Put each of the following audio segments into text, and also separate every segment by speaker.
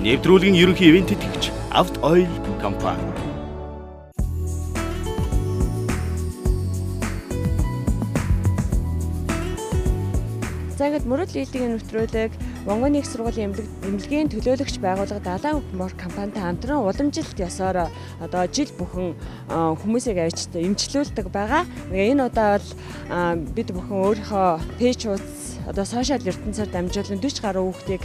Speaker 1: Нэвтрүүлгийн ерөнхий ивээн тэтгэгч Авт Ойл компани.
Speaker 2: За ингээд мөрөдл ийдэг нэвтрүүлэг Монгол их сургуулийн эмнэлгийн төлөөлөгч байгууллага Далайн мор компанитай хамтран уламжилт ёсоор одоо жил бүхэн хүмүүсийг авч эмчлүүлдэг байгаа. Энэ удаа бол бид бүхэн өөрийнхөө пэйж хуудас одоо сошиал ертөнцөөр дамжуулан 40 гаруй хүүхдийг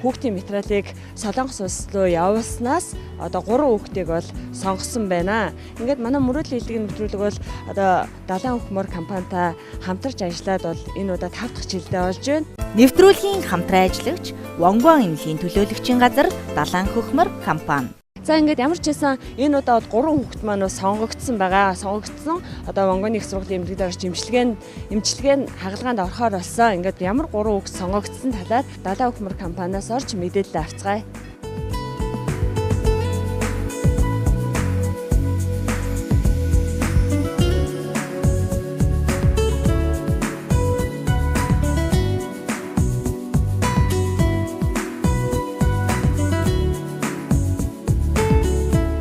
Speaker 2: хүүхдийн материалыг Солонгос улс руу явуулснаас одоо 3 хүүхдийг бол сонгосон байна. Ингээд манай мөрөөдөл хийлдэг нэвтрүүлэг бол одоо Далайн хөх мор компанитай хамтарч ажиллаад бол энэ удаа 5 дахь жилдээ болж байна.
Speaker 3: Нэвтрүүлгийн хамтран ажиллагч Вонгон эмнэлгийн төлөөлөгчийн газар Далайн хөхмөр компани.
Speaker 2: За ингээд ямар ч байсан энэ удаа бол 3 хүүхэд маань бас сонгогдсон байгаа. Сонгогдсон одоо Монгол их сургуулийн эмнэлэгт орж эмчилгээнд хагалгаанд орохоор болсон. Ингээд ямар 3 хүүхэд сонгогдсон талаар Далайн хөхмөр компаниас орж мэдээлэл авцгаая.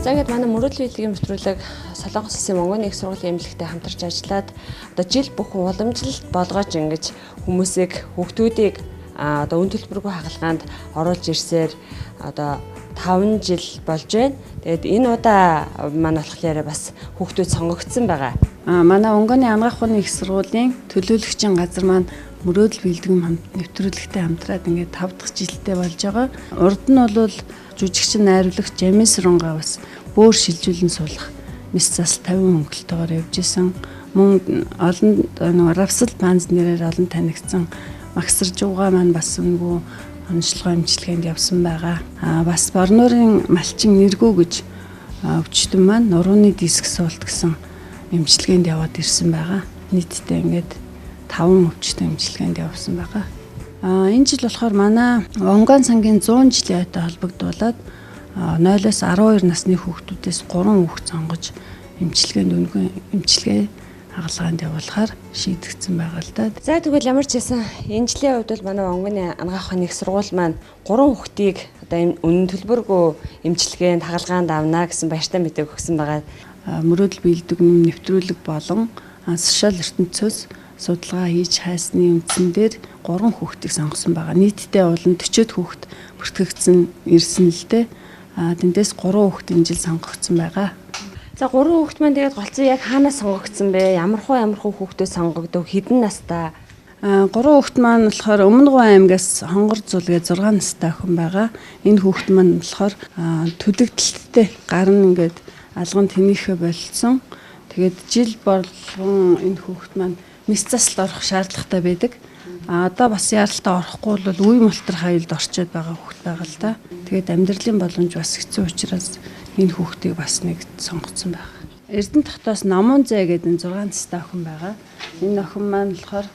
Speaker 2: За ингээд манай мөрөөдлийн хэлгийн нэвтрүүлэг Солонгос улсын Монгол их сургуулийн эмнэлэгтэй хамтарч ажиллаад одоо жил бүхэн уламжлалт болгож ингэж хүмүүсийг хүүхдүүдийг одоо үн төлбөргүй хагалгаанд оруулж ирсээр одоо 5 жил болж байна. Тэгээд энэ удаа манай болохоор бас хүүхдүүд сонгогдсон байгаа.
Speaker 4: Манай Онгоны анагаах ухааны их сургуулийн төлөөлөгчийн газар маань мөрөөдөл бэлтгэн нэвтрүүлэгтэй хамтраад ингээд 5 дахь жилдээ болж байгаа. Урд нь бол жүжигчин найруулагч Жамин Сурунгаа бас бөөр шилжүүлэн суулгах мэс зас 50 хөнгөлтөөр явж исэн. Мөн олон нөгөө Равсал Панз нэрээр олон танигдсан Магсаржууга маань бас үнгүй онцлогоо эмчилгээнд явсан байгаа. Бас Борнуурын малчин нэргүү гэж өвчтөн маань нурууны диск суулт гэсэн эмчилгээнд яваад ирсэн байгаа. Нийтдээ ингээд 5 өвчтөн эмчилгээнд явсан байгаа. Энэ жил болохоор манай Онгон сангийн 100 жилийн ойтой холбогдуулаад 0-оос 12 насны хүүхдүүдээс 3 хүүхд сонгож эмчилгээнд үнгүй эмчилгээ хагалгаанд явуулахаар шийдэгдсэн байгаа л да.
Speaker 2: За тэгвэл ямар ч байсан энэ жилийн хувьд бол манай Онгоны анагаах ухааны их сургууль маань 3 хүүхдийг одоо үнэн төлбөргүй эмчилгээнд хагалгаанд авна гэсэн баяртай мэдээг өгсөн байгаа.
Speaker 4: Мөрөөдөл биелдэг нэвтрүүлэг болон сошиал ертөнцөөс судалгаа хийж хайсны үндсэн дээр 3 хүүхдийг сонгосон байгаа. Нийтдээ бол 40 хүүхд бүртгэгдсэн ирсэн л дээ. Тэндээс 3 хүүхд энэ жил сонгогдсон байгаа.
Speaker 2: За 3 хүүхд маань тэгээд голцсон яг хаанаас сонгогдсон бэ? Ямархуу хүүхдүүд сонгогдов? Хэдэн настай?
Speaker 4: 3 хүүхд маань болохоор Өмнө Говь аймгаас Хонгор зул гээ 6 настай охин байгаа. Энэ хүүхд маань болохоор түлэгдэлттэй гар нь ингээд алган тэнийхээ болцсон. Тэгээд жил болгон энэ хүүхд маань мэс заслд орох шаардлагатай байдаг. Одоо бас яаралтай орохгүй бол үе мултрах аюулд орчод байгаа хүүхд байгаа л да. Тэгээд амьдралын боломж бас хэцүү учраас энэ хүүхдийг бас нэг сонгоцсон байгаа. Эрдэнэ хотоос Номон зай гэдэг 6 настай охин байгаа. Энэ охин маань болохоор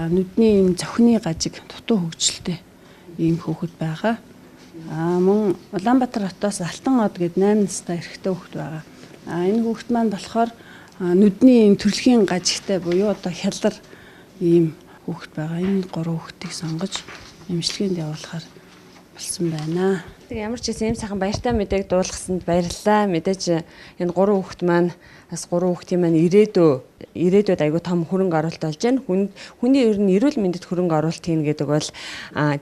Speaker 4: нүдний юм зохины гажиг дутуу хөгжилтэй ийм хүүхэд байгаа. Мөн Улаанбаатар хотоос Алтан од гэдэг 8 настай эрэгтэй хүүхэд байгаа. Энэ хүүхэд маань болохоор нүдний ийм төрөлхийн гажигтай буюу одоо хялар ийм хүүхэд байгаа. Энэ 3 хүүхдийг сонгож эмчилгээнд явуулахар болсон байна.
Speaker 2: Тэг ямар ч гэсэн ийм сайхан баяртай мэдээг дуулгасанд баярлалаа. Мэдээж энэ 3 хүүхэд маань бас 3 хүүхдийн маань ирээдүйд айгүй том хөрөнгө оруулалт болж байна. Хүний ер нь эрүүл мэндэд хөрөнгө оруулалт хийнэ гэдэг бол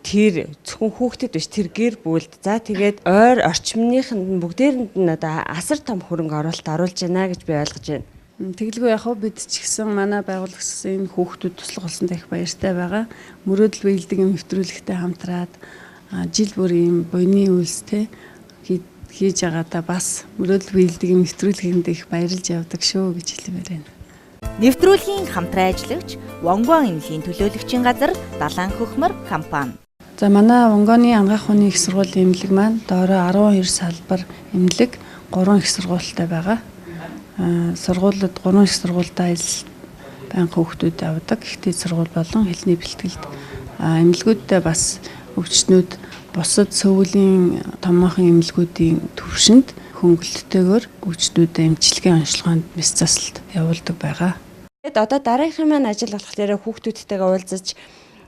Speaker 2: тэр зөвхөн хүүхдэд биш тэр гэр бүлд за тэгээд ойр орчмынханд нь бүгдээрэнд нь одоо асар том хөрөнгө оруулалт оруулж байна гэж би ойлгож байна.
Speaker 4: Тэгэлгүй яг хөө бид ч гэсэн манай байгуулагч энэ хүүхдүүд туслах болсонд их баяртай байгаа. Мөрөөдөл биелдэг юм нэвтрүүлэгтэй хамтраад жил бүр ийм буйны үйлс те хийж байгаадаа бас мөрөөдөл биелдэг юм нэвтрүүлгэнд их баярлж явдаг шүү гэж хэлмээр байна.
Speaker 3: Нэвтрүүлгийн хамтран ажиллагч Вонгон эмнэлгийн төлөөлөгчийн газар Далайн хөхмөр компани.
Speaker 4: За манай Вонгоны анагаах ухааны их сургуулийн эмнэлэг маань доороо 12 салбар эмнэлэг 3 их сургуультай байгаа. Сургуулиуд 3 их сургуультай ажил байнга хүүхдүүд авдаг. Гэхдээ сургууль болон хэлний бэлтгэлд эмнэлгүүддээ бас өвчтнүүд бусад сөүлийн томоохон эмнэлгүүдийн төвшөнд хөнгөлөлттэйгээр өвчтнүүдэд эмчилгээ онцлогоонд мэс заслалт явуулдаг байгаа.
Speaker 2: Тэгээд одоо дараагийнхын маань ажил болохоор хүүхдүүдтэйгээ уулзаж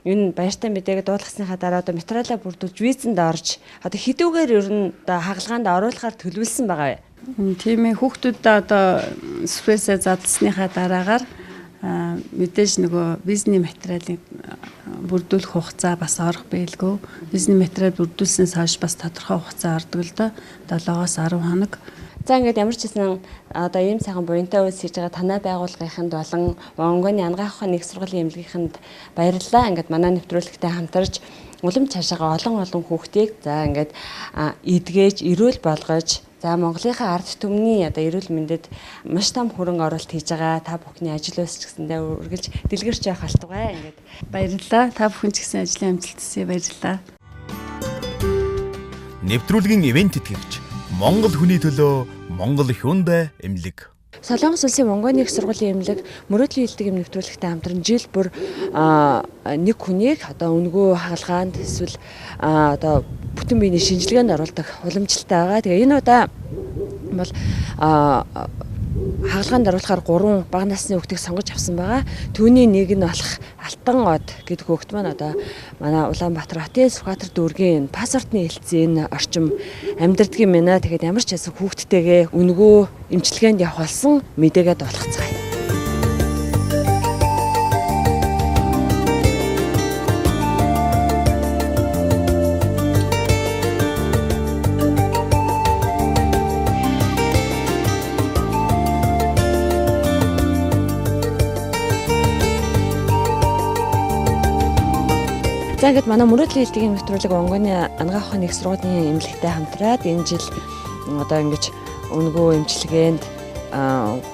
Speaker 2: энэ баяртай мэдээг дуулгасныхаа дараа одоо материалаа бүрдүүлж визэнд орж одоо хэдүүгээр ер нь одоо хагалгаанд оруулахаар төлөвлөсөн байгаа вэ?
Speaker 4: Тийм ээ, хүүхдүүдээ одоо сүрээсээ задлсныхаа дараагаар мэдээж нөгөө визний материалыг бүрдүүлэх хугацаа бас орох байлгүй. Визний материал бүрдүүлснээс хойш бас тодорхой хугацаа ордог л доо. 7-оос 10 хоног.
Speaker 2: За ингээд ямар ч гэсэн одоо ийм сайхан буянтай үйлс хийж байгаа танай байгууллагынханд болон Монгоны анагаах ухааны их сургуулийн эмнэлгийнхэнд баярлалаа. Ингээд манай нэвтрүүлэгтэй хамтарч улам цаашаага олон олон хүүхдийг за ингээд эдгэж, эрүүл болгож за Монголынхаа ард түмний одоо эрүүл мэндэд маш том хөрөнгө оруулалт хийж байгаа та бүхний ажил үйлс ч гэсэндээ үргэлж дэлгэрч явах болтугай. Ингээд
Speaker 4: баярлалаа. Та бүхэн ч гэсэн ажлын амжилт хүсье. Баярлалаа.
Speaker 1: Нэвтрүүлгийн ивент тэтгэгч Монгол хүний төлөө Монгол Hyundai эмнэлэг.
Speaker 2: Солонгос улсын Монгоны их сургуулийн эмнэлэг мөрөөдлийн хилдэг эм нэвтрүүлэгтэй хамтран жил бүр нэг хүнийг одоо үнэгүй хагалгаанд эсвэл одоо бүтэн биений шинжилгээнд оруулах уламжлалтай байгаа. Тэгээ энэ удаа бол хагалгаанд оруулахаар 3 бага насны хүүхдийг сонгож авсан байгаа. Түүний нэг нь болох Алтан од гэдэг хүүхд маань одоо манай Улаанбаатар хотын Сүхбаатар дүүргийн паспортны хэлтсийн орчим амьдардаг юм байна. Тэгээд ямар ч байсан хүүхдтэйгээ үнэгүй эмчилгээнд явах болсон мэдээгээ дуулгацгаая. За ингээд манай мөрөөдлийн хилдэг нэвтрүүлэг Монгоны анагаах ухааны их сургуулийн эмнэлэгтэй хамтраад энэ жил одоо ингэж үнэгүй эмчилгээнд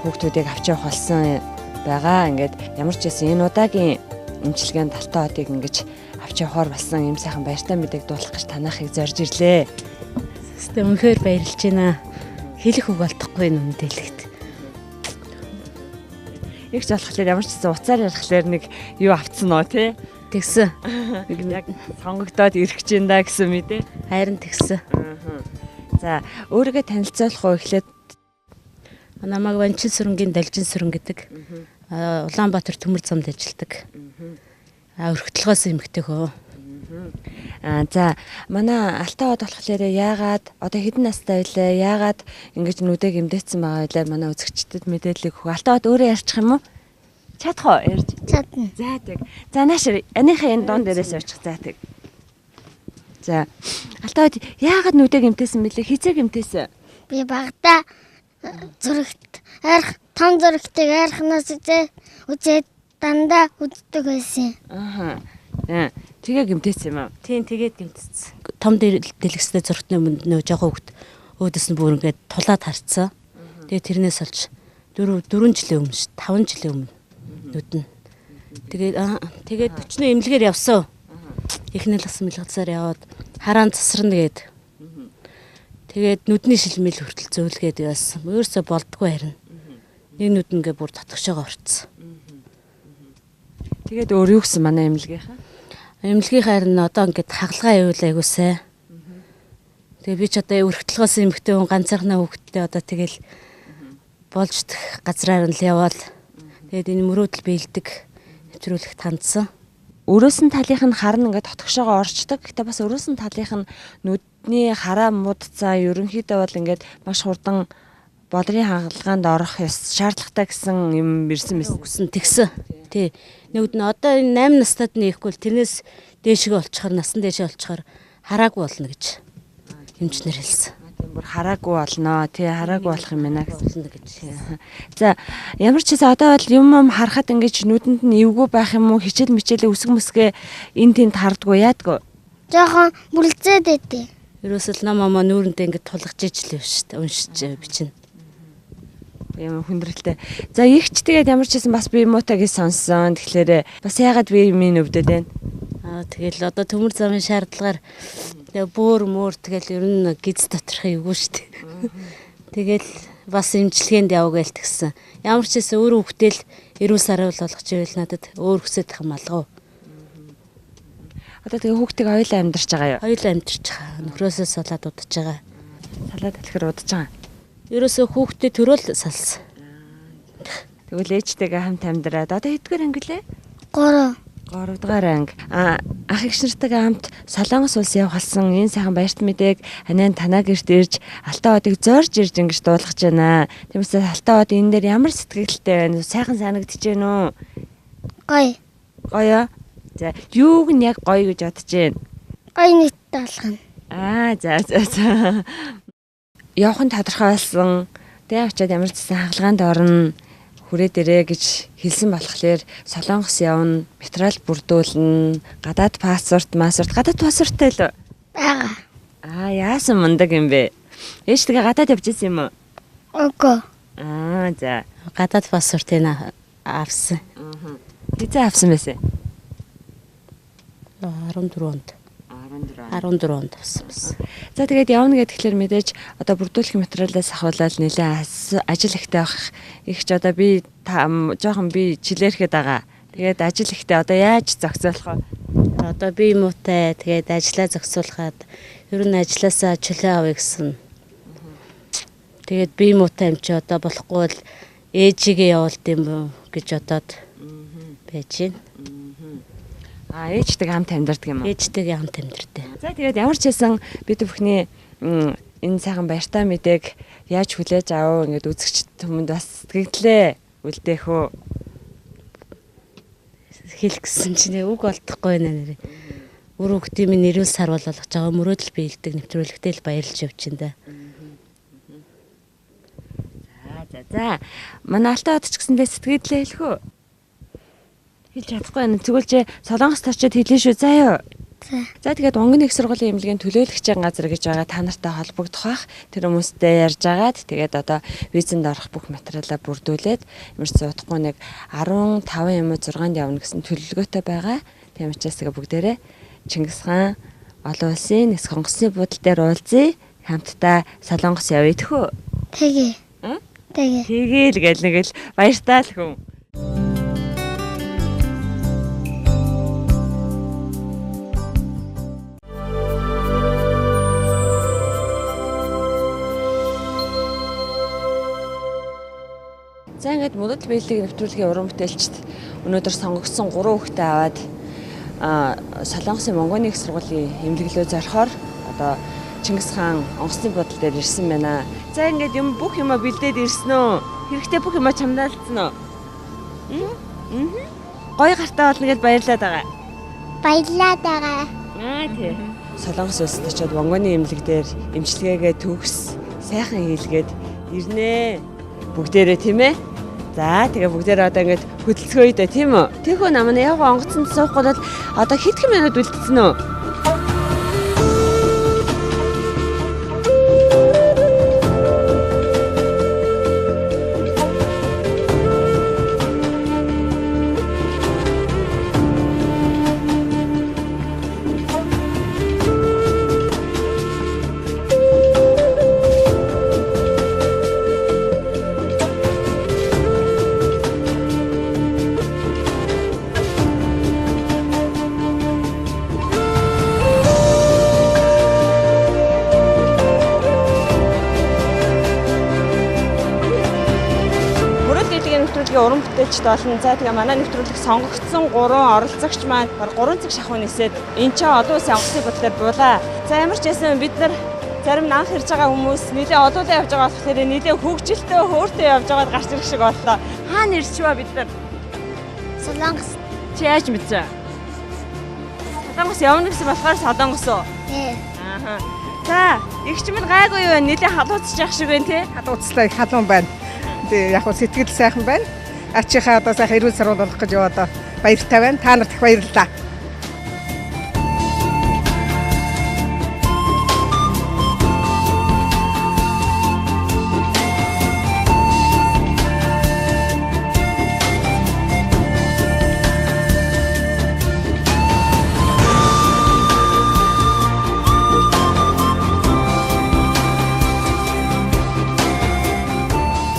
Speaker 2: хүүхдүүдийг авч явах болсон байгаа. Ингээд ямар ч байсан энэ удаагийн эмчилгээнд Алтан одыг ингэж авч явахаар болсон ийм сайхан баяртай мэдээг дуулах гэж танахыг зорж ирлээ.
Speaker 5: Тэстэ үнэхээр баярлж байна. Хэлэх үг олдохгүй нүн дэлгэт.
Speaker 2: Их жолхлоор ямар ч байсан уцаар ярихлаар нэг юу авцсан уу тий?
Speaker 5: Тэгсэн.
Speaker 2: Яг сонгогдоод ирэх гэж байна гэсэн мэдээ.
Speaker 5: Харин тэгсэн.
Speaker 2: За өөрийгөө танилцуулах уу эхлээд.
Speaker 5: Намайг Ванчин сүрэнгийн Далжин сүрэн гэдэг. Улаанбаатар төмөр замд ажилладаг. Өргөтөлгөөс эмэгтэй хөө.
Speaker 2: За манай Алтан од болохоор яагаад одоо хэдэн настай байлаа? Яагаад ингэж нүдэ гэмдээсэн байгаа вэ? Манай үзэгчдэд мэдээлэл өгөх. Алтан од өөрөө ярьчих юм уу? Чадах уу ярьж?
Speaker 6: Чадна.
Speaker 2: За тэг. За нааш аныхаа энэ дуун дээрээс очих. За тэг. За Алтан од яагаад нүдэ гэмтээсэн бэлээ? Хизээ гэмтээсэн?
Speaker 6: Би багада зүрхт арх том зүрхтийг архнаас үзээд дандаа үздэг байсан.
Speaker 2: Аа. Тэгээ гэмтээсэн юм аа?
Speaker 5: Тийм, тэгээд гэмтээсэн. Том дэлгэцтэй зүрхтний өмнө нөө жоохон хөвгт өөдөөс нь бүр ингээд тулаад харцсан. Тэгээ тэрнээс олж 4 жилийн өмнө, 5 жилийн өмнө нүдэн. Тэгээд өчнөө эмнэлгээр явсан. Эхнэл бас мэлгацаар яваад хараан засарна гээд. Тэгээд нүдний шилмэл хүртэл зөөлгээд явсан. Өөрөөсөө болдгоо харин. Нэг нүд ингээ бүр татгшоогоо орцсон.
Speaker 2: Тэгээд өөр юу гэсэн манай эмнэлгийнхаа?
Speaker 5: Эмнэлгийнхаа харин одоо ингээд хагалгаа явуул айгуу сайн. Тэгээ би ч одоо өргөтөлгөөс эмэгтэй хүн ганцаархнаа хүүхэдтэй одоо тэгэл болж газраар нь л яваал. Тэгээд энэ мөрөөдөл биелдэг нэвтрүүлэгт хандсан.
Speaker 2: Өрөөсөн талынх нь хар нь ингээд дотгошоогоо орчдөг. Гэхдээ бас өрөөсөн талынх нь нүдний хараа муудцаа ерөнхийдөө бол ингээд маш хурдан бодрын хагалгаанд орох ёс шаардлагатай гэсэн юм ирсэн мэс.
Speaker 5: Үгсэн тэгсэн. Тий. Нүд нь одоо энэ 8 настад нь ихгүй л тэрнээс дээшгээ олчихоор насан дээшээ олчихоор хараагүй болно гэж эмчнэр хэлсэн.
Speaker 2: Тийм бүр хараагүй болно. Тий, хараагүй болох юм байна
Speaker 5: гэсэн гэж.
Speaker 2: За ямар ч гэсэн одоо бол юм харахад ингэж нүдэнд нь эвгүй байх юм уу? Хичээл мичээлээ үсэг мүсгээ эн тэнд хардггүй яадгүй.
Speaker 6: Жохон бүлцээд байдیں۔
Speaker 5: Ерөөсөл ном амаа нүүрэндээ ингэж тулгаж ижил юм шүү дээ. Уншиж бичнэ.
Speaker 2: Юм хүндрэлтэй. За ихч тэгээд ямар ч гэсэн бас би муутай гэж сонссон. Тэгэхээр бас яагаад би минь өвдөд байна?
Speaker 5: Аа тэгэл одоо төмөр замын шаардлагаар тэгээ бөөр мөр тэгэл ер нь гиз доторх эвгүй шүү дээ. Тэгэл бас эмчилгээнд яв гээл тэгсэн. Ямар ч гэсэн өөрөө хөвгтэл эрүүл саруул болгож ивэл надад өөр хүсэж их юм алгав.
Speaker 2: Одоо тэгээ хүүхдийг хоёулаа амьдарч байгаа юу?
Speaker 5: Хоёулаа амьдарч байгаа. Нөхрөөсөө салаад удаж байгаа.
Speaker 2: Салаад алхаар удаж байгаа.
Speaker 5: Ерөөсөө хүүхдээ төрөөл салсан.
Speaker 2: Тэгвэл ээжтэйгээ хамт амьдраад одоо хэдгээр ангилээ?
Speaker 6: 3.
Speaker 2: 3 дугаар анги. Ах эгч нартайгаа хамт Солонгос улс явахалсан энэ сайхан баярт мэдээг анайн танаа гэрт ирж Алтан одыг зорж ирж ингэж дуулгаж байна. Тиймээс Алтан од энэ дээр ямар сэтгэлтэй байна? Сайхан санагдаж байна уу?
Speaker 6: Гоё.
Speaker 2: Гоё. За, юуг нь яг гоё гэж бодож байна?
Speaker 6: Гоё нийт болгоно.
Speaker 2: За за за. Явах нь тодорхойлсон. Тэ очиад ямар ч гэсэн хагалгаанд орно. Хүрээ дээрээ гэж хэлсэн болохоор Солонгос явна, материал бүрдүүлнэ, гадаад паспорт, гадаад паспорттай л
Speaker 6: байгаа.
Speaker 2: Яасан мундаг юм бэ? Ээж тэгээ гадаад явж исэн юм уу?
Speaker 6: Үгүй.
Speaker 2: За.
Speaker 5: Гадаад паспортыг авсан.
Speaker 2: Хэзээ авсан байсан?
Speaker 5: 14 онд. 14 онд авсан байсан.
Speaker 2: За тэгээд явна гэхээр мэдээж одоо бүрдүүлэх материалаас ахуулаад нэлээд ажил ихтэй байх. Их ч одоо би жоохон би чилээрхэд байгаа. Тэгээд ажил ихтэй одоо яаж зохицуулах вэ?
Speaker 5: Одоо би муутай тэгээд ажлаа зохицуулахад ер нь ажлаасаа чөлөө авъя гэсэн. Тэгээд би муутай юм чи одоо болохгүй бол ээжигээ явуулд юм гэж бодоод байж байна.
Speaker 2: Ээжтэйгээ хамт амьдардаг юм уу?
Speaker 5: Ээжтэйгээ хамт амьдардаг.
Speaker 2: За тэгээд ямар ч байсан бид бүхний энэ сайхан баяртай мэдээг яаж хүлээж авав ингээд үзэгч түмэнд бас сэтгэлдээ үлдээх үү?
Speaker 5: Хэлэх гэсэн чинь үг олдохгүй байна нэрээ. Үр хүүхдийн минь эрүүл сарвал болгож байгаа мөрөөдөл биелдэг нэвтрүүлэгтэй л баярлж явж байна да.
Speaker 2: За. Манай Алтан од ч гэсэндээ сэтгэлдээ хэлэх үү? Хэлж чадахгүй байна. Тэгвэл чи Солонгост очиод хэлнэ шүү. За юу? За тэгээд Онгоны их сургуулийн эмнэлгийн төлөөлөгчийн газар гэж байгаа та нартай холбогдох бах. Тэр хүмүүстэй ярьж агаад тэгээд одоо визэнд орох бүх материалаа бүрдүүлээд ямар ч удахгүй нэг 15 юм уу 6-нд явна гэсэн төлөвлөгөөтэй байгаа. Тийм учраас тэгээ бүгдээрээ Чингис хаан олон улсын нэг сонгоцны буудал дээр уулзъя. Хамтдаа Солонгос явъя тхөө.
Speaker 6: Тэгээ. Тэгээ.
Speaker 2: Тэгээл гэл нэг л баяртай л хүн. За ингээд мөрөдл биелэг нэвтрүүлгийн уран бүтээлчд өнөөдөр сонгогдсон 3 хүүхдээ аваад Солонгосын Монгоны их сургуулийн эмнэлэглөө зорихоор одоо Чингис хаан онгоцны буудал дээр ирсэн байна. За ингээд юм бүх юмаа бэлдээд ирсэн үү? Хэрэгтэй бүх юмаа чамдаалцсан уу? Гоё гартаа болно гэж баярлаад байгаа.
Speaker 6: Баярлаад байгаа.
Speaker 2: Тий. Солонгос улсад очиод Монгоны эмнэлэг дээр эмчилгээгээ төгс сайхан хийлгээд ирнэ. Бүгдээрээ тийм ээ? За тэгээ бүгдээрээ одоо ингээд хөдөлцгөөе дээ тийм үү? Тэхүү нам нь яг онгоцонд суухгүй бол одоо хэдхэн минут үлдсэн үү? Уран бүтээлчд болно. За тэгээ манай нэвтрүүлэг сонгогдсон 3 оролцогч маань 3 цаг шахуу нисээд энэ ч олон улсын онгоцны бодлоор буулаа. За ямар ч байсан бид нар зарим нь анх ирж байгаа хүмүүс нэлээ олуулаа явж байгаа болохоор нэлээ хөгжилтэй хөөртэй явж байгаад гарч ирэх шиг боллоо. Хаана ирчихвэ бид нар?
Speaker 6: Солонгос.
Speaker 2: Чи яаж мэдсэн? Солонгос явна гэсэн болохоор Солонгос уу?
Speaker 6: Тий.
Speaker 2: Аа. За, их ч минь гайгүй юу вэ? Нэлээ халууцчих явах шиг байна тий.
Speaker 7: Халууцлаа их халуун байна. Тий, яг хөө сэтгэл сайхан байна. Ачийнхаа одоо сайхан эрүүл сарвал болох гэж одоо баяртай байна. Та нарт их баярлалаа.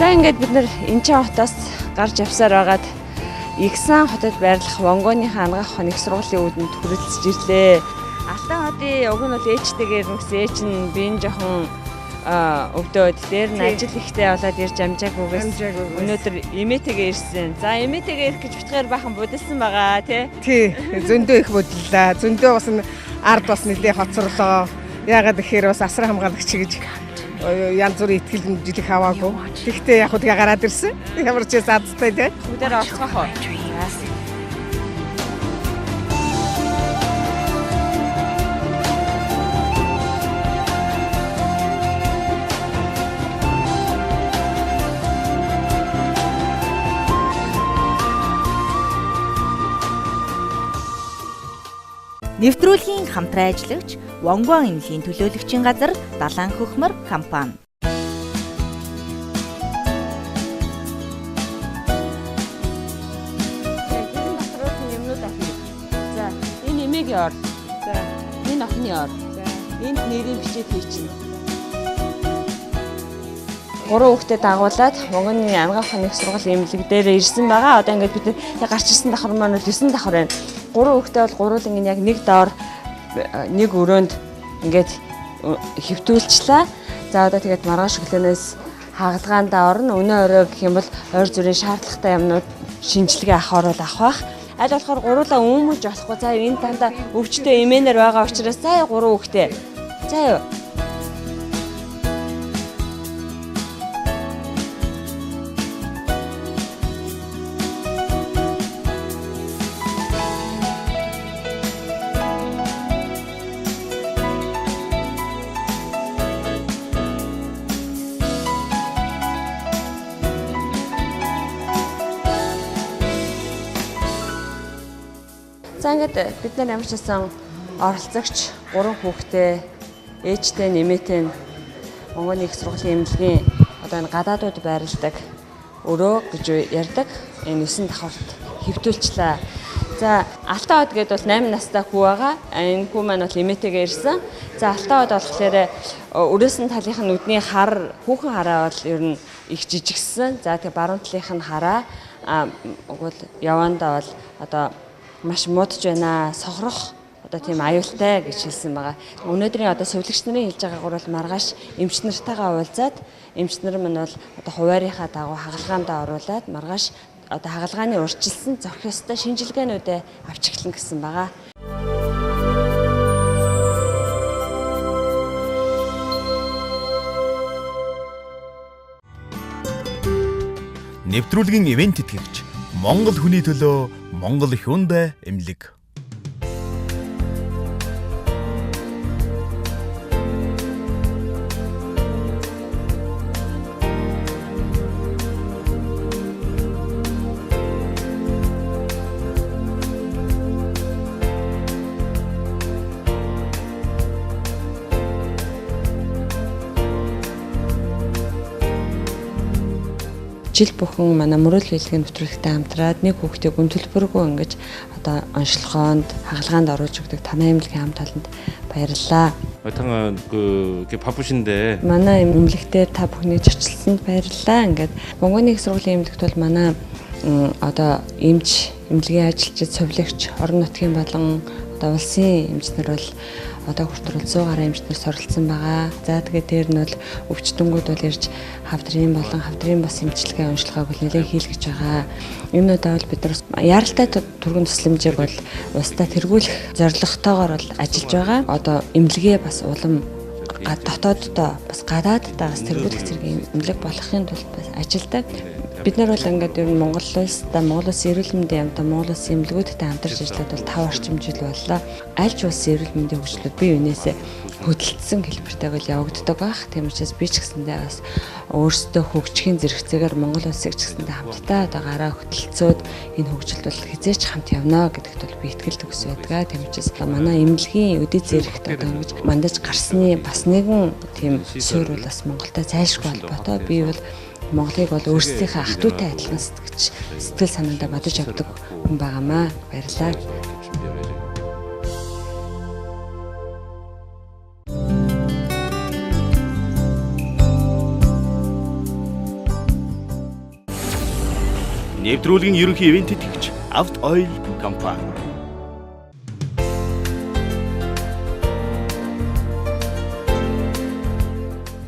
Speaker 2: За ингээд бид нар Инчэн хотоос гарч явсаар байгаад Игсан хотод байрлах Вонгоныхаа ангаах ухааны их сургуулийн үүдэнд хүрэлцэж ирлээ. Алтан хотын уг нь бол ээжтэйгээр нүгсэн ээж нь би энэ жоохон өвдөөд дээр нь ажил ихтэй болоод ирж амжаагүйгээс
Speaker 7: Амжаагүйгээс.
Speaker 2: өнөөдөр эмээтэйгээ ирсэн. За, эмээтэйгээ ирэх гэж битгаар бахан будилсан байгаа тий.
Speaker 7: Тий, зөндөө их бодлоо. Зөндөө бас ард бас нэлээ хоцорлоо. Яагаад гэхээр бас асар хамгаалагч гэж янз бүрийн итгэл жилих аваагүй. Тэгтээ яг хөө тэгээ гараад ирсэн. Ямар ч байсан азтай тий.
Speaker 2: Бүгдээрээ орцгоох уу? За.
Speaker 3: Нэвтрүүлгийн хамтран ажиллагч Вонгуан эмнэлгийн төлөөлөгчийн газар Далайн хөхмөр компани.
Speaker 2: Тэрэн дотроос нь юмнууд авах. За, энэ эмээгийн ор. За, энэ охины ор. За, энд нэрийн бичээд хийчихнэ. Гурван хүүхдэд дагуулад Монгоны анагаах ухааны их сургуулийн эмнэлэг дээр ирсэн байгаа. Одоо ингээд бид нар гарч ирсэн давхар маань бол 9 давхар байна. Гурван хүүхдээ бол гурван ингэ яг нэг доор нэг өрөөнд ингээд хэвтүүлчлээ. За, одоо тэгээд маргааш өглөөнөөс хагалгаандаа орно. Өнөө орой гэх юм бол ойр зүрийн шаардлагатай юмнууд шинжилгээ авахар бол авах бах. Аль болохоор гуруулаа өмөж болохгүй. За, энэ дандаа өвчтөе эмээнэр байгаа учраас заа гурван хүүхдээ. За юу. За, ингээд бид нар ямар ч байсан оролцогч гурван хүүхдээ ээжтэй нэмээтэй Монголын их сургуулийн эмнэлгийн одоо энэ гадаадууд байрладаг өрөө гэж ярьдаг энэ 9 давхарт хэвтүүлчлээ. За, Алтан од гээд бол 8 настай хүү байгаа. Энэ хүү маань бол эмээтэйгээ ирсэн. За, Алтан од болохоор өрөөсөн талынх нь нүдний хар хүүхэн хараа бол ер нь их жижигссэн. За, тэгээ баруун талынх нь хараа угуул явандаа бол одоо маш муудж байна. Сохрох одоо тийм аюултай гэж хэлсэн байгаа. Өнөөдрийн одоо сувилагч нарын хэлж байгаагаар бол маргааш эмч нартайгаа уулзаад эмч нар минь бол одоо хуваарийнхаа дагуу хагалгаандаа оруулаад маргааш одоо хагалгааны урьдчилсан зохих ёстой шинжилгээнүүдээ авч эхлэн гэсэн байгаа.
Speaker 1: Нэвтрүүлгийн ивент тэтгэгч Монгол хүний төлөө Монгол Hyundai эмнэлэг.
Speaker 2: Жил бүхэн манай мөрөөл биелэгийн нэвтрүүлэгтэй хамтраад нэг хүүхдийг үн төлбөргүй ингэж одоо онцлогоонд хагалгаанд оруулж өгдөг танай эмнэлгийн хамт олонд баярлалаа.
Speaker 8: 하여튼 그 이렇게 바쁘신데
Speaker 2: Манай эмнэлэгтээ та бүхний зөрчилсөнд баярлалаа. Ингээд Монголын их сургуулийн эмнэлэгт бол манай одоо эмч, эмнэлгийн ажилчид, сувилагч, орон нутгийн болон одоо улсын эмч нар бол одоо хүртэл 100 гаруй эмч нар суралцсан байгаа. За, тэгээд дээр нь бол өвчтөнгүүд бол ирж хавдрын болон хавдрын бас эмчилгээ онцлогоог бол нэлээд хийлгэж байгаа. Энэ удаа бол бид нар яаралтай түргэн тусламжийг бол улстай тэргүүлэх зорилготойгоор бол ажиллаж байгаа. Одоо эмнэлгээ бас улам дотооддоо бас гадааддаа бас тэргүүлэх зэргийн эмнэлэг болохын тулд бас ажилдаг. Бид нар бол ингээд ер нь Монгол улстай, Монгол улсын эрүүл мэндийн яамтай, Монгол улсын эмнэлгүүдтэй хамтарч ажиллаад бол 5 орчим жил боллоо. Аль ч улсын эрүүл мэндийн хөгжлүүд бие биенээсээ хөдөлгдсөн хэлбэртэй бол явагддаг байх. Тийм учраас би ч гэсэндээ бас өөрсдөө хөгжихийн зэрэгцээгээр Монгол улсыг ч гэсэндээ хамтдаа одоо гараа хөтөлцөөд энэ хөгжилд бол хизээч хамт явна гэдэгт бол би итгэл төгс байдаг. Тийм учраас манай эмнэлгийн өдий зэрэгт одоо ингэж мандаж гарсны бас нэгэн тийм суурь бол бас Монголтой зайлшгүй холбоотой. Би бол Монголыг бол өөрсдийнхээ ах トゥ утай адилхан сэтгэж сэтгэл санаандаа бодож явдаг хүн байгаамаа. Баярлалаа.
Speaker 1: Нэвтрүүлгийн ерөнхий ивент тэтгэгч Авт Ойл компани.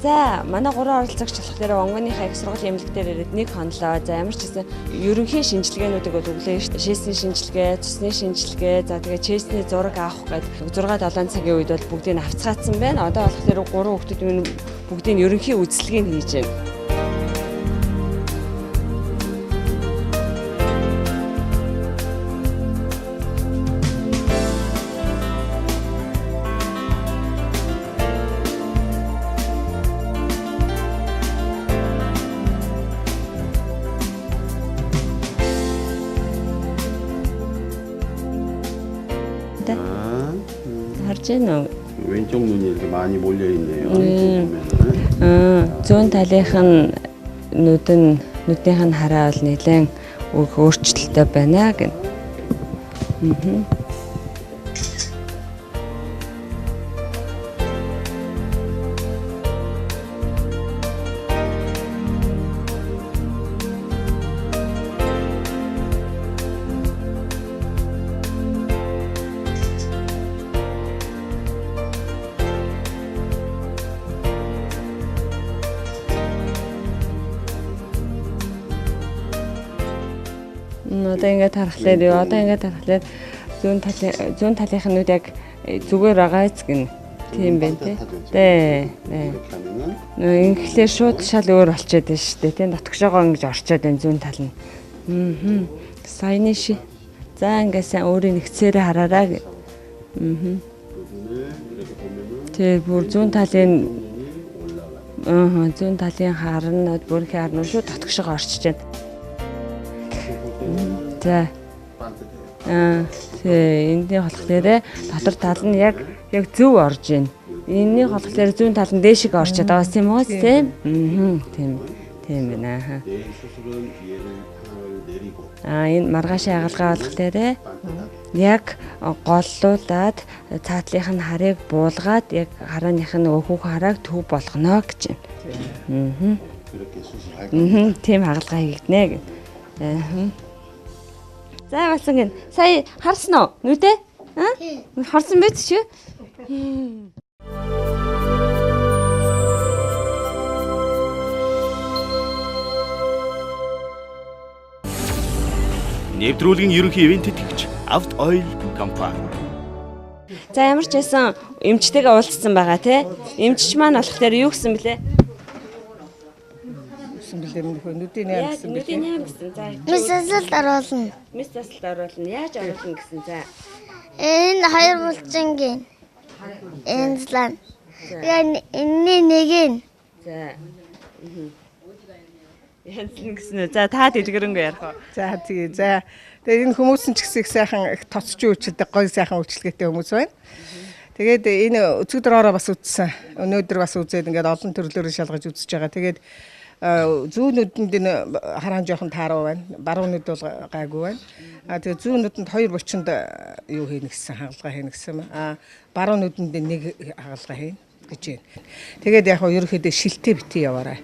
Speaker 2: За манай гурван оролцогч болохоор Вонгоныхаа их сургуулийн эмнэлэг дээр ирээд нэг хонлоо. За ямар ч гэсэн ерөнхий шинжилгээнүүдийг бол өглөө шүү дээ. Шээсний шинжилгээ, цусны шинжилгээ, за тэгээ чээсний зураг авах гээд 6 7 цагийн үед бол бүгдийг авцгаацсан байна. Одоо болохоор гурван хүүхдүүд минь бүгдийг ерөнхий үзлэгийг хийж байна. Харж байна уу?
Speaker 9: 왼쪽 눈이 이렇게 많이 몰려 있네요.
Speaker 2: Зүүн талынх нь нүд нь нүднийх нь хараа бол нэлээд өөрчлөлттэй байна гэнэ. Одоо ингээд харахлаар юу? Одоо ингээд харахлаар зүүн талынх нь нүд яг зүгээр байгаа эц гэнэ. Тийм байна тий. Тэ. Ингэхлээр шууд шал өөр болчиход байна шүү дээ. Тийм дотгошоогоо ингэж орчоод байна зүүн тал нь. Саяны ши. За ингээд сайн өөрийн нэгцээрээ хараарай гэ. Тэр бүр зүүн талын зүүн талын харнууд бүрхийн харнууд шууд дотгошоогоо орчиж байна. За. Энэний болохоор дотор тал нь яг зөв орж байна. Энэний болохоор зүүн тал нь дээшиг орчод байгаа юм уу тийм? Тийм. Тийм байна. Энэ маргаашийн хагалгаа болохоор яг голлуулаад цаатлынх нь харыг буулгаад яг харааных нь нөгөө хүүхэн харааг төв болгоно гэж байна. Тийм хагалгаа хийгднэ гэх. За болсон гин. Сая харсан уу? Нүдэ? Харсан биз чи?
Speaker 1: Нэвтрүүлгийн ерөнхий ивент тэтгэгч Авт Ойл компани.
Speaker 2: За ямар ч байсан эмчтэйгээ уулзсан байгаа тий. Эмчч маань болохоор юу гэсэн бэлээ?
Speaker 7: Нүдийн яам гэсэн бэлээ.
Speaker 2: Нүдийн яам гэсэн. За.
Speaker 6: Мэс засалд оруулна.
Speaker 2: Мэс засалд оруулна. Яаж оруулна гэсэн за.
Speaker 6: Энэ хоёр булчингийн. Энэ злан. Тэгээ энэний нэг нь.
Speaker 2: За. Янзлан гэсэн үү. За та дэлгэрэнгүй ярих уу?
Speaker 7: За тэгээ. За. Тэгээ энэ хүмүүс нь ч гэсэн их сайхан их тоцч үйлчилдэг, гоё сайхан үйлчилгээтэй хүмүүс байна. Тэгээд энэ өчигдөр ороо бас үзсэн. Өнөөдөр бас үзээд ингээд олон төрлөөр шалгаж үзэж байгаа. Тэгээд зүүн нүдэнд энэ хараан жоохон тааруу байна. Баруун нүд бол гайгүй байна. А тэгээ зүүн нүдэнд хоёр бочинд юу хийнэ гэсэн хагалгаа хийнэ гэсэн. А баруун нүдэнд нэг хагалгаа хийнэ гэж байна. Тэгээд яг хөө ерөнхийдөө шилтэй бити яваарай.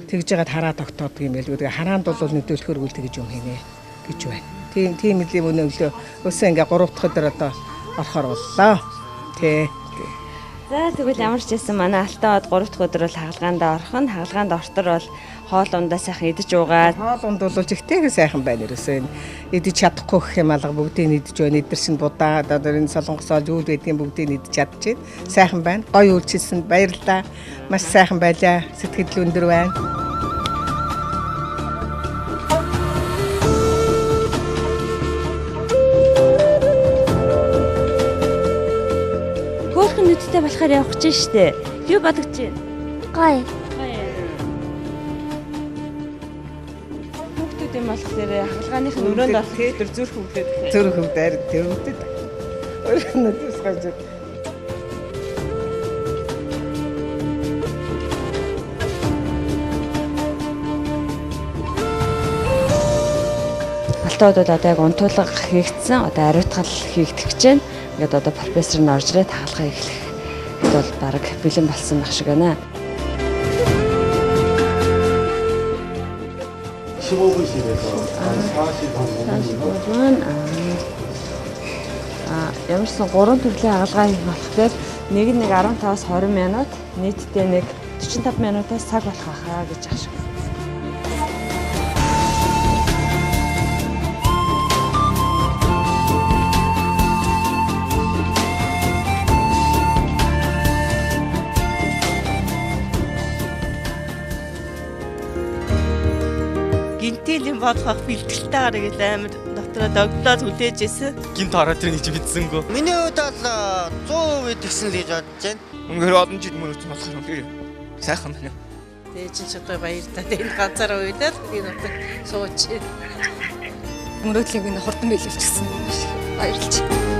Speaker 7: Тэгж жагаад хараа тогтоодог юм байлгүй. Тэгээ хараанд бол нүдөлөхөргүй тэгж юм хийнэ гэж байна. Тийм л юм өнөглөө. Өсөө ингээ 3 дахь өдөр одоо орохоор боллоо. Тэ.
Speaker 2: За тэгвэл ямар ч байсан манай Алтан од 3 дахь өдөр бол хагалгаанд орох нь хагалгаанд ортор бол хоол ундаа сайхан идэж уугаад
Speaker 7: хоол унд бол ихтэйгээ сайхан байна ерөөсөө энэ идэж чадахгүй гэх юм алга бүгдийг идэж байна. Эдэр шин будаа одоо энэ солонгос ол үйл байдгийн бүгдийг идэж чадчихээн. Сайхан байна. Гоё үйлчилсэнд баярлалаа. Маш сайхан байлаа. Сэтгэл өндөр байна.
Speaker 2: Нүдтэй болохоор явах гэж штэ. Юу бодож байна?
Speaker 6: Гоё.
Speaker 2: Хүүхдүүд юм болохоор хагалгааных нь өрөөнд орох өдөр зүрх өвдөд.
Speaker 7: Зүрх өвдөр төвдөд. Өрөөнд тусгаж.
Speaker 2: Алтан од бол одоо яг унтуулга хийгдсэн. Одоо ариутгал хийгдэх гэж байна. Ингээд одоо профессор нь орж ирээд хагалгаа эхлэх бол бараг бэлэн болсон байх шиг байна.
Speaker 9: 15분씩에서 한 45분.
Speaker 2: Ямар ч сан 3 төрлийн хагалгаа хийх болохоор нэг нь 15-аас 20 минут, нийтдээ нэг 45 минутаас цаг болох байхаа гэж ашиг.
Speaker 10: Гинтэл юм болох бэлтгэлтэй гараг ил амар дотроо догтлоод хүлээж исэн.
Speaker 11: Гинт ороод ирнэ гэж мэдсэнгүү.
Speaker 12: Миний хувьд бол 100% тэгсэн л гэж бодож байна.
Speaker 11: Үнэхээр олон жил мөрөөдсөн болохоор үнэхээр сайхан байна.
Speaker 10: Тэгээ чинь ч одоо баярлалаа. Энэ ганцаараа уйлаад энэ утга сууж.
Speaker 13: Мөрөөдлийг нь хурдан биелүүлчихсэн. Баярлалаа.